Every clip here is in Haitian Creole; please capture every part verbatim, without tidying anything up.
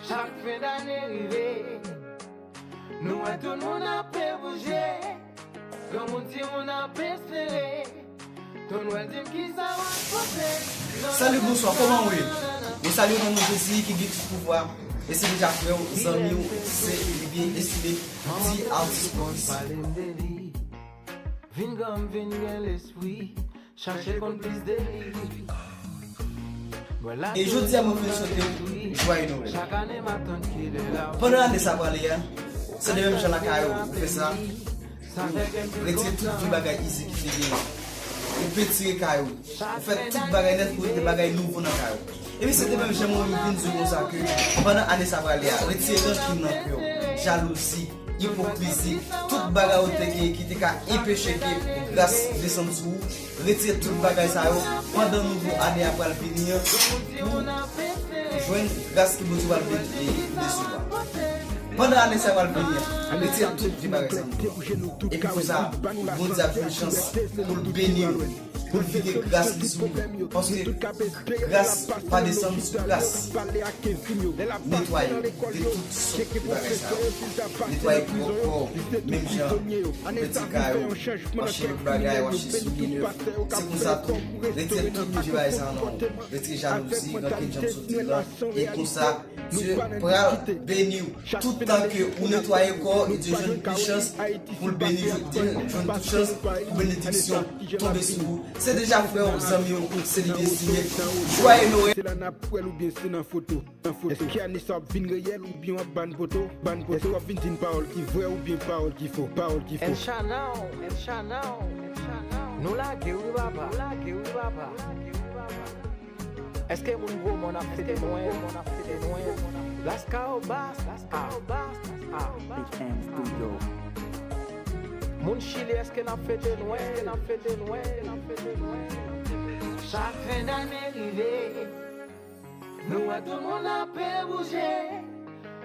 Chak fen dane rive, nou wè tout moun ap bouje. Granmoun, timoun ap espere. Ton Nwèl di m kisa w ap pote. Salut, bonsoir, kòman w ye? Mwen salye w nan non Jezi ki gen tout pouvwa. E se deja frè w, zanmi w, se Livie Estimé, ti atis pwopis. Vin granm, vin gen lespri. Chache konn plis de li. E jodi a mwen vle swete w jwaye Nwèl. Pandan ane sa prale a, se de menm jan lakay ou, ou fè sa, ou retire tout vye bagay izi ki te genyen. Ou pentire kay ou, ou fè tout bagay nèt pou mete bagay nouvo nan kay ou. Epi se de menm jan mwen vin di w konsa ke pandan ane sa prale a, retire rankin nan kè w, jalouzi, ipokrizi, tout bagay ou te genyen ki te ka enpeche ke gras desann sou ou, retire tout bagay sa yo pandan nouvo ane a pral vini an, pou jwenn gras ke Bondye pral vin e desevwa. Pandan ane sa pral vini an, retire tout vye bagay sa yo. Epi konsa, Bondye ap jwenn chans pou l beni w, pou l vide gras li sou ou. Paske gras pa desann sou kras. Netwaye de tout sòt bagay sa yo. Netwaye kò, kò w, menm jan retire kay ou, w achte lòt bagay, w achte soulye nèf. Se konsa tou, retire tout vye bagay sa yo nan ou. Retire jalouzi, rankin, jan m sot di la. E konsa, Dye pral beni w. Tout tan ke ou netwaye kò w, e Dye jwenn plis chans pou l beni w, Dye jwenn tout chans pou benediksyon tonbe sou ou. Se deja frè w, zanmi w, se Livie Estimé. Jwaye Nwèl. Se la n ap wè l oubyen se nan foto? Nan foto. Èske ane sa w ap vin reyèl oubyen w ap ban poto? Ban poto. Èske w ap vin di n pawòl ki vrè oubyen pawòl ki fo? Pawòl ki fo. Èske moun Gwomòn ap fete Nwèl? Laskawobas, ah, ah. H M Studio. Moun Chili, èske n ap fete Nwèl? Chak fen dane rive, nou wè tout moun ap bouje.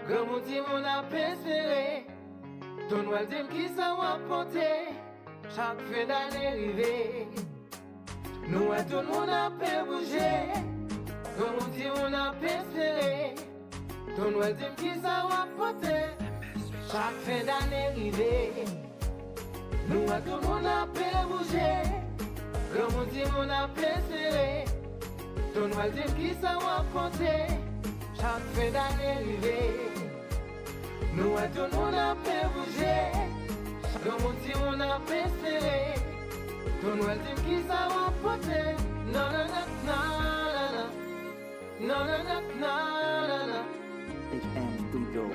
Granmoun, timoun ap espere. Ton Nwèl di m kisa w ap pote. Chak fen dane rive, nou wè tout moun ap bouje. Granmoun, timoun ap espere. Ton Nwèl di m kisa w ap pote. Chak fen dane rive, nou wè tout moun ap bouje. Granmoun, timoun ap espere. Ton Nwèl di m kisa w ap pote. Chak fen dane rive, nou wè tout moun ap bouje. Granmoun, timoun ap espere. Ton Nwèl di m kisa w ap pote. Nanana, nanana. Nanana, nanana. H M Studio.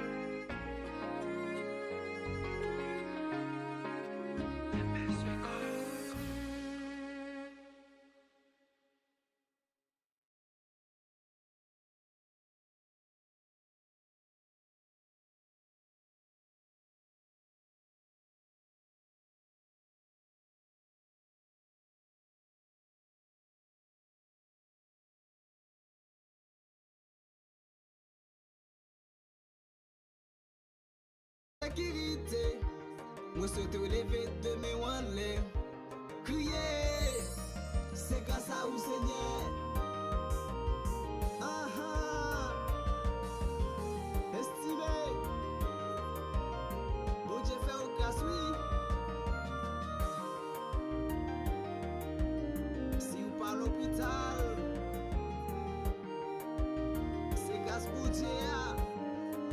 Sekirite, mwen swete w leve de men w anlè. Kriye, se gras a ou, Senyè. Aha. Estimé. Bondye fè w gras, wi. Si w pa lopital, se gras Bondye.